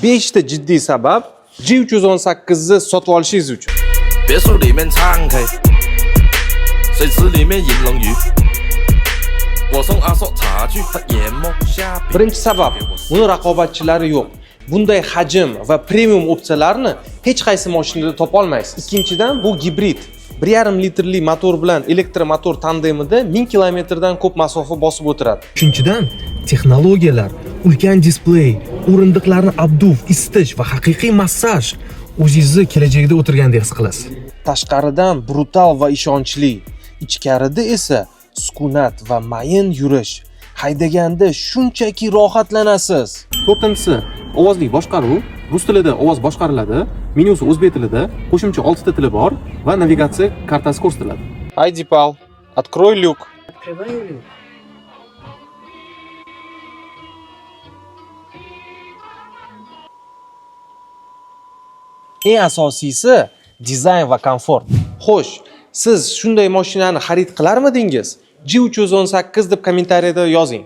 5 ta jiddiy sabab G318 ni sotib olishingiz uchun. 别墅里面唱 K，水池里面银龙鱼。我送阿叔茶具，他研磨下笔。 Birinchi sabab, buni raqobatchilari yo'q. Bunday hajm va premium opsiyalarni hech qaysi mashinada topa olmaysiz. Ikkinchidan, bu gibrid. 1,5 litrli motor bilan elektromotor tandemida 1000 kilometrdan ko'p masofa bosib o'tiradi. Uchinchidan, texnologiyalar, ulkan displey, o'rindiqlarni обдув, isitish va haqiqiy massaj. O'zingizni kelajakda o'tirgandek his qilasiz. Tashqaridan brutal va ishonchli, ichkarida esa sukunat va mayin yurish. Haydaganda shunchaki rohatlanasiz. To'rtinchisi, ovozli boshqaruv. Rus tilida ovoz boshqariladi, menyusi o'zbek tilida, qo'shimcha 6 ta tili bor va navigatsiya kartasi ko'rsatiladi. Aydipal, открой люк. Открываю люк. Eng asosiysi dizayn va komfort. Xo'sh, siz shunday mashinani xarid qilarmidingiz? G318 deb kommentariyada yozing.